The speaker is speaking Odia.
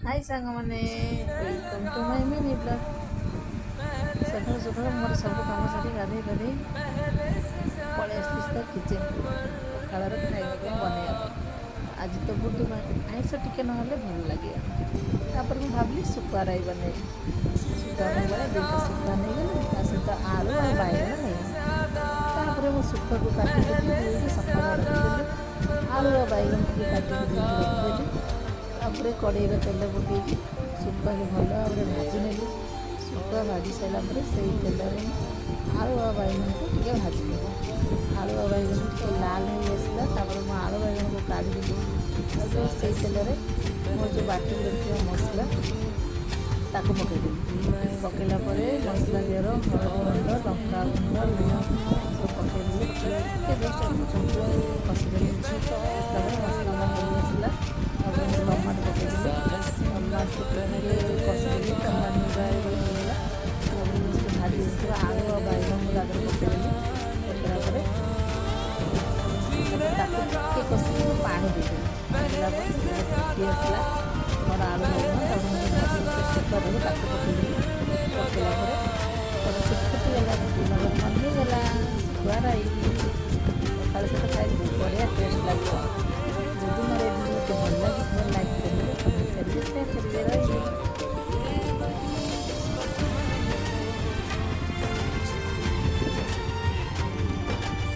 ହାଇ ସାଙ୍ଗମାନେ, welcome to my mini vlog। ସକାଳୁ ସକାଳୁ ମୋର ସବୁ କାମ ସାରି, ଗାଧେଇ ପାଧେଇ ପଳେଇ ଆସିଲି ସିଧା କିଚେନ୍କୁ, ପଖାଳର ଖାଇବା ପାଇଁ ବନେଇବା ପାଇଁ। ଆଜି ତ ବୁଧବାର, ଆଇଁଷ ଟିକେ ନହେଲେ ଭଲ ଲାଗିବ। ତାପରେ ମୁଁ ଭାବିଲି ଶୁଖୁଆ ରାଇ ବନେଇବି। ଶୁଖୁଆ ପାଇଁ ଦୁଇଟା ଶୁଖୁଆ ନେଇଗଲି, ତା ସହିତ ଆଳୁ ଆଉ ବାଇଗଣ ନେଇଗଲି। ତାପରେ ମୁଁ ଶୁଖୁଆକୁ କାଟି କୁଟି ଧୋଇକି ସଫା ରଖିଦେଲି। ଆଳୁ ଆଉ ବାଇଗଣକୁ ବି କାଟିକି ଧୋଇକି ରଖିଦେଲି। ତାପରେ କଡ଼େଇରେ ତେଲ ପକେଇକି ଶୁଖୁଆକୁ ଭଲ ଭାବରେ ଭାଜି ନେଲି। ଶୁଖୁଆ ଭାଜି ସାରିଲା ପରେ ସେଇ ତେଲରେ ଆଳୁ ଆଉ ବାଇଗଣକୁ ଟିକେ ଭାଜିନେଲି। ଆଳୁ ଆଉ ବାଇଗଣ ଟିକେ ଲାଲ ହେଇ ଆସିଲା, ତାପରେ ମୁଁ ଆଳୁ ବାଇଗଣକୁ କାଢ଼ିଦେଲି। ଆଉ ଯେଉଁ ସେଇ ତେଲରେ ମୋର ଯେଉଁ ବାଟିକି ରଖିଥିବା ମସଲା, ତାକୁ ପକାଇଦେଲି। ପକାଇଲା ପରେ ମସଲା ଦିହର ହଳଦୀ ଗୁଣ୍ଡ, ଲଙ୍କା ଗୁଣ୍ଡ, ଲୁଣ ସବୁ ପକାଇଦେଲି। ଟିକେ ଜଷ୍ଟ କଷିଦେଲି। ତାପରେ ମସଲା ମୋର ହେଇ ଆସିଲା। ତାପରେ ମୁଁ ଟମାଟୋ ପକାଇଦେଲି। ଟମାଟୋ ଟିକେ କଷିଦେଲି। ଟମାଟୋ ହେଇଗଲା। ତାପରେ ମୁଁ ସେ ଭାଜି ଦେଇଥିବା ଆଳୁ ଆଉ ବାଇଗଣକୁ ତା ଦେହରେ ପକାଇଦେଲି। ପକାଇଲା ପରେ ତାପରେ ତାକୁ ଟିକେ କଷିକି ମୁଁ ପାଣି ଦେଇଦେଲି। ଦେଲା ପରେ ସେ ଫୁଟି ଆସିଲା ମୋର ଆଳୁ ବାଇଗଣ। ତାପରେ ମୁଁ ଭାଜି ଶୁଖୁଆ ଦେଲି, ତାକୁ ପକାଇଦେଲି।